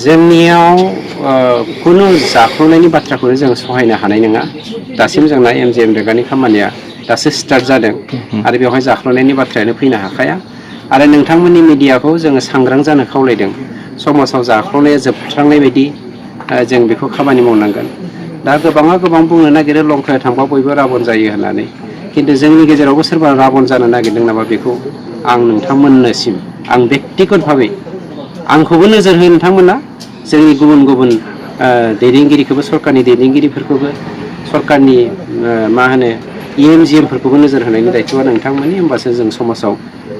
जोंनियाव कुनु जाख्ल'नायनि बाथ्राखौनो जों सहायनो हानाय नङा। दासिम जोंना एमजिएम रेगानि खामानिया दासो स्टार्ट जादों आरो बेवहाय जाख्ल'नायनि बाथ्रायानो फैनो हाखाया। आरो नोंथांमोननि मिडियाखौ जोङो सांग्रां जानो खावलायदों। समाजाव जाख्ल'नाया जोबस्रांनाय बायदि जों बेखौ खामानि मावनांगोन। दा गोबाङा गोबां बुंनो नागिरो लंकायाव थांबा बयबो राबन जायो होननानै। खिन्थु जोंनि गेजेरावबो सोरबा राबन जानो नागिरदों नामा बेखौ आं नोंथांमोननिसिम आं बेक्तिगत भाबै आंखौबो नोजोर हो नोंथांमोना जोंनि गुबुन गुबुन दैदेनगिरिखौबो सरकारनि दैदेनगिरिफोरखौबो सरकारनि मा होनो एमजिएमफोरखौबो नोजोर होनायनि दायथ'आ नोंथांमोननि होमबासो जों समाजाव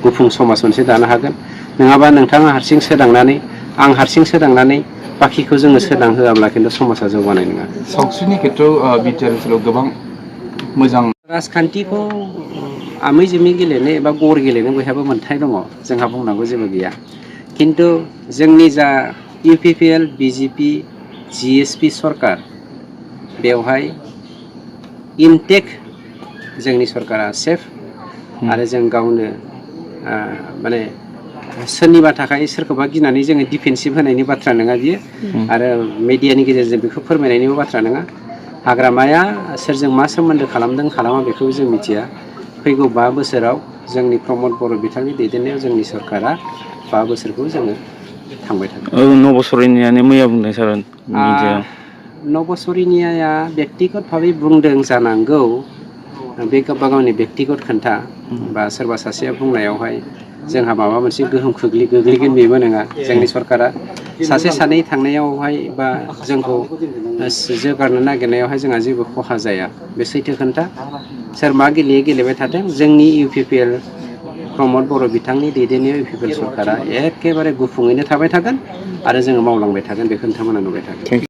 गुफुं समाज मोनसे दानो हागोन। नङाबा नोंथाङा हारसिं सोदांनानै आं हारसिं सोदांनानै बाखिखौ जोङो सोदांहोआब्ला खिन्थु समाजा जौगानाय नङा। सावस्रिनि खेथ्रआव बिटिआर ओनसोलाव गोबां मोजां राजखान्थिखौ आमै जोमै गेलेनो एबा गर गेलेनो बयहाबो मोन्थाय दङ। जोंहा बुंनांगौ जेबो गैया। खिन्थु जोंनि जा इउपिपिएल बिजेपि जिएसपि सरकार बेवहाय इनटेक जोंनि सरकारा सेफ आरो जों गावनो माने सोरनिबा थाखाय सोरखौबा गिनानै जोङो डिफेन्सिभ होनायनि बाथ्रा नङा बियो आरो मिडियानि गेजेरजों बेखौ फोरमायनायनिबो बाथ्रा नङा। हाग्रामाया सोरजों मा सोमोन्दो खालामदों खालामा बेखौ जों मिथिया। फैगौ 5 बोसोराव जोंनि प्रमद बर' बिथांनि दैदेननायाव जोंनि सरकारा 5 बोसोरखौ जोङो थांबाय थागोन। नबसरिनियानो मैया बुंदों सार मिडियायाव। नबसरिनिया बेक्तिगत भाबै बुंदों जानांगौ। बे गावबा गावनि बेक्तिगत खोन्था बा सोरबा सासेया बुंनायावहाय जोंहा माबा मोनसे गोहोम गोग्लैगोन बेबो नङा। जोंनि सरकारा सासे सानै थांनायावहाय बा जोंखौ जोगारनो नागिरनायावहाय जोंहा जेबो खहा जाया बे सैथो खोन्था। सोर मा गेलेयो गेलेबाय थाथों। जोंनि इउपिपिएल प्रमद बर' बिथांनि दैदेननायाव इउपिपिएल सरकारा एखेबारे गुफुङैनो थाबाय थागोन आरो जोङो मावलांबाय थागोन बेखौ नोंथांमोना नुबाय थागोन।